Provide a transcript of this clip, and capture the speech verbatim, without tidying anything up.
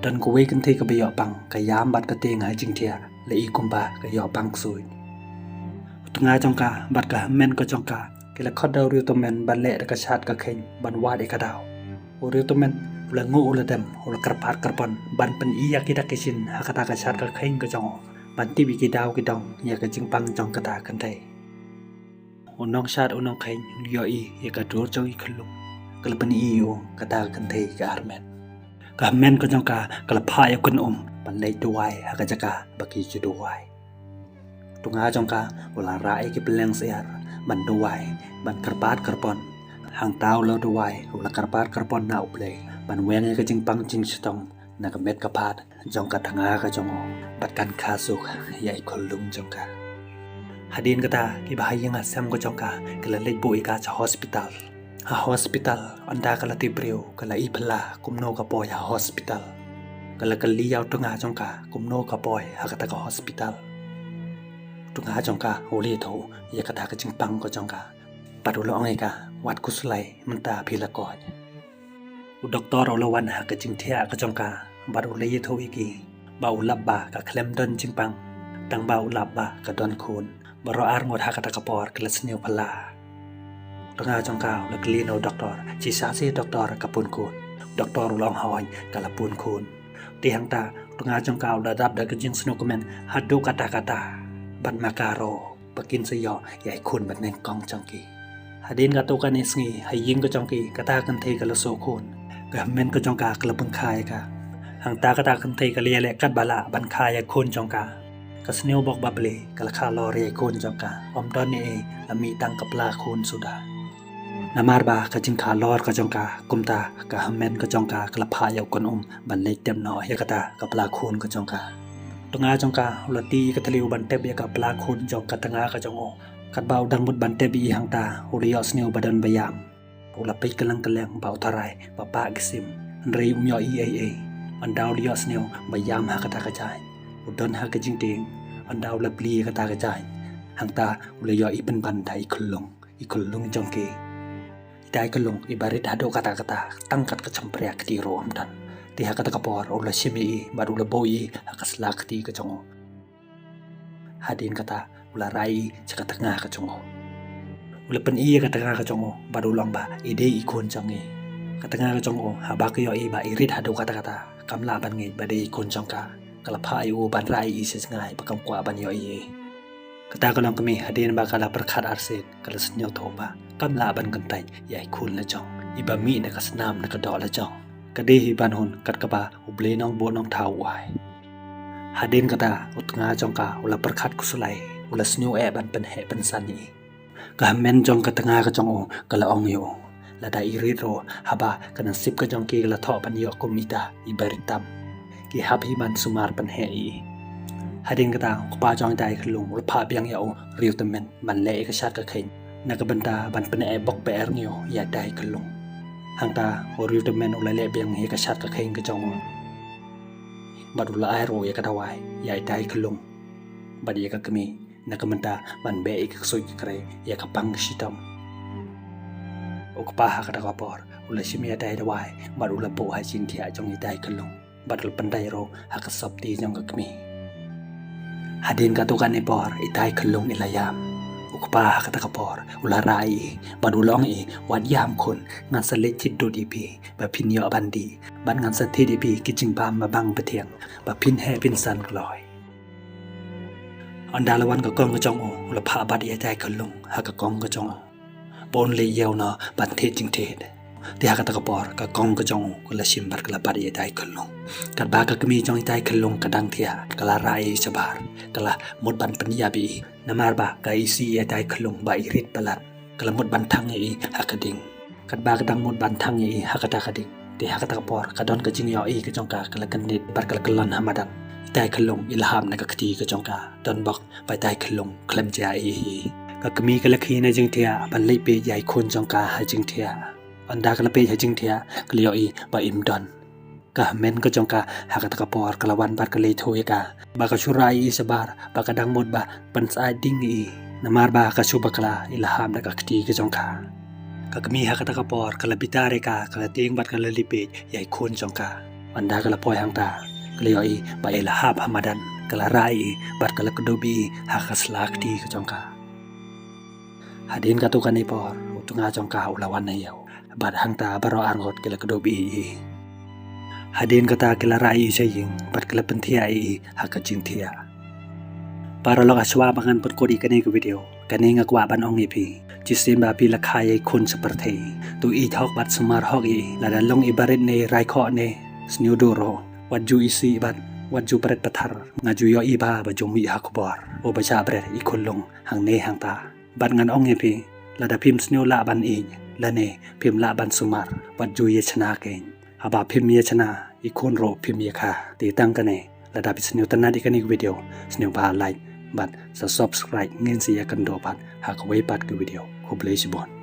Don kawei kynthei kaba ïoh pang, ka ïam bad ka tieng ha jingthiah, la i kumba ka ïoh pang ksuid. U tnga jong ka bad ka hynmen ka jong ka ki la khot da u riewtymmen ban leh da ka shad ka kheiñ ban wad ïa ka daw. U riewtymmen u la nguh u la dem, u la kyrpad kyrpon ban pyni ïa ki dak ki shin ha kata ka shad ka kheiñ ka jong u, ban tip ïa ki daw ki dong ïa ka jingpang jong kata ka kynthei. U nongshad u nongkheiñ u ïohi ïa ka dur jong i khyllung, ka la pyni ïa u kata ka kynthei ka armet. Ka hynmen ka jong ka ka la phah ïa u kynum ban leit duwai ha ka jaka ba ki ju duwai. U tnga jong ka u la rah ïa ki pylleng syiar ban duwai, ban kyrpad kyrpon. Hangta u la duwai, u la kyrpad kyrpon na U Blei ban weng ïa ka jingpang jingshitom na ka met ka phad jong ka tnga ka jong u, bad kan kha suk ïa i khyllung jong ka. Hadien kata, kiba ha ïing ha sem ka jong ka ki la leit buh ïa ka sha hospital. Ha hospital, ynda ka la tip briew, ka la i phylla kumno ka poi ha hospital. Ka la kylli ïa u tnga jong ka kumno ka poi ha kata ka hospital. U tnga jong ka u la ïathuh ïa kata ka jingpang ka jong ka, bad u la ong ïa ka, wat khuslai, mynta phi la koit. U doktor u la wan ha ka jingthiah ka jong ka bad u la ïathuh ïa ki ba u lap ba ka khlem don jingpang, tang ba u lap ba ka don khun. Baroh ar ngut ha kata ka por ki la sniew phylla. U tnga jong ka u la kylli na u doktor, shisha shisha doktor, ka pun khun? U doktor u la ong, hooid, ka la pun khun. Te hangta u tnga jong ka u la dap da ka jingsngewkmen haduh katta katta bad ma ka ruh ba kin sa ïoh ïa i khun banyngkong jong ki. Hadien katto katne sngi, ha ïing ka jong ki, kata ka kynthei ka la suh khun. Ka hynmen ka jong ka ka la pynkha ïa ka. Hangta kata ka kynthei ka la ïaleh katba lah ban kha ïa i khun jong ka. Ka sniew bok ba balei ka la kha lor ïa i khun jong ka, ym don ei ei, la mih tang ka pla khun suda. Namar ba ka jingkha lor ka jong ka, kumta ka hynmen ka jong ka ka la phah ïa u kynum ban leit tep noh ïa kata ka pla khun ka jong ka. U tnga jong ka u la tih ïa ka thliew ban tep ïa ka pla khun jong ka tnga ka jong u. Katba u dang mut ban tep ïa i hangta, u la ïohsngew ba don ba ïam. U la peit kylleng kylleng ba u tharai ba pah ki sim, hynrei um ïohi ei ei. Ynda u la ïohsngew ba ïam ha kata ka jaiñ, u don ha ka jingtieng. Ynda u la plie ïa kata ka jaiñ, hangta u la ïohi pynban da i khyllung, i khyllung jong ki. Ita i khyllung iba rit haduh katta katta, tang kat ka shympriah kti ruh ym don. Te ha kata ka por u la shim ïa i bad u la buh ïa i ha ka sla kti ka jong u. Hadien kata u la rah ïa i sha ka tnga ka jong u. U la pyni ïa ka tnga ka jong u bad u la ong ba i dei i khun jong ngi. Ka tnga ka jong u haba ka ïohi ba i rit haduh katta katta, kam lah ban ngeit ba dei i khun jong ka. Ka la phah ïa u ban rah ïa i sha jngai ba kam kwah ban ïohi ïa i. Kata ka longkmie, hadien ba ka la pyrkhat arsien, ka la sngewthuh ba kam lah ban kyntait ïa i khun la jong, iba mih na ka snam na ka doh la jong. Ka dei hi ban hun kat kaba U Blei Nongbuh Nongthaw u ai. Hadien kata u tnga jong ka u la pyrkhat khuslai, u la sngewbha ban pynheh pynsan ïa i. Ka hynmen jong ka tnga ka jong u ka la ong ïa u, lada i rit ruh, haba ka nusip ka jong ki ka la thoh ban ïoh kum ita iba rit tam, ki hap hi ban sumar pynheh ïa i. Hadien kata u kpa jong ita i khyllung u la phah biang ïa u riewtymmen ban leh ïa ka shad ka kheiñ na ka bynta ban pyneh bok pyneh ngiew ïa ita i khyllung. Hangta u riewtymmen u la leh biang ïa ka shad ka kheiñ ka jong u. Bad u la ai ruh ïa ka dawai ïa ita i khyllung bad ïa ka kmie na ka bynta ban beh ïa ka ksuid ka krei ïa ka pang ka shitom. U kpa ha kata ka por u la shim ïa ita i dawai bad u la buh ha jingthiah jong ita i khyllung bad u la pyndait ruh ha ka sopti jong ka kmie. Hadien katto katne por ita i khyllung i la ïam. U kpa ha kata ka por u la rah ïa i bad u la ong ïa i, wat ïam khun, ngan sa leit thied dud ïa phi ba phin ïoh ban dih, bad ngan sa thied ïa phi ki jingbam ba bang ba thiang ba phin heh phin san kloi. Ynda la wan ka kong ka jong u, u la phah bat ïa ita i khyllung ha ka kong ka jong u ba un leit ïew noh ban thied jingthied. Te ha kata ka por ka kong ka jong u ka la shim bad ka la bat ïa ita i khyllung. Katba ka kmie jong ita i khyllung ka dang thiah, ka la rah ïa i shabar, ka la mut ban pynïap ïa i, namar ba ka isih ïa ita i khyllung ba i rit palat. Ka la mut ban thang ïa i ha ka ding. Katba ka dang mut ban thang ïa i ha kata ka ding, te ha kata ka por ka don ka jingïohi ka jong ka ka la kyndit bad ka la kyllon ha madan. Ita i khyllung i la hap na ka kti ka jong ka, don bok ba ita i khyllung khlem jia ei ei. Ka kmie ka la khie na jingthiah ban leit peit ïa i khun jong ka ha jingthiah. Ynda ka la peit ha jingthiah ka la ïohi ba im don. Ka hynmen ka jong ka ha kata ka por ka la wan bad ka la ïathuh ïa ka ba ka shu rah ïa i shabar ba ka dang mut ba pynsyaid ding ïa i, namar ba ka shu bakla i la hap na ka kti ka jong ka. Ka kmie ha kata ka por ka la bitar ïa ka, ka la tieng bad ka la leit peit ïa i khun jong ka. Ynda ka la poi hangta, ka la ïohi ba i la hap ha madan, ka la rah ïa i bad ka la kdup ïa i ha ka sla kti ka jong ka. Hadien katto katne por, u tnga jong ka u la wan na ïew, bad hangta baroh arngut ki la kdup ïa i. Hadien kata ki la rah ïa i sha ïing bad ki la pynthiah ïa i ha ka jingthiah. Paralok, hashwa ba ngan pynkut ïa kane ka video, kane nga kwah ban ong ïa phi, shisien ba phi la kha ïa i khun sha pyrthei, to ïeit hok bad sumar hok ïa i. Lada long i barit ne raikhoh ne sniewduh ruh, wat ju isih bad wat ju pret pathar. Nga ju ïohi ba ba ju mih ha khubor, u ba shah bret i khunlung hangne hangta. Bad ngan ong ïa phi, lada phim sniew lah ban ïeit lane phim lah ban sumar, wat ju ïa shna keiñ. Haba phim ïa shna, i khun ruh phim ïa kha. Te tang kane, lada phi sniew tynnad ïa kane ka video, sniew ba like bad sa subscribe, ngin sa ïakynduh pat ha kawei pat ka video. Khublei shibun.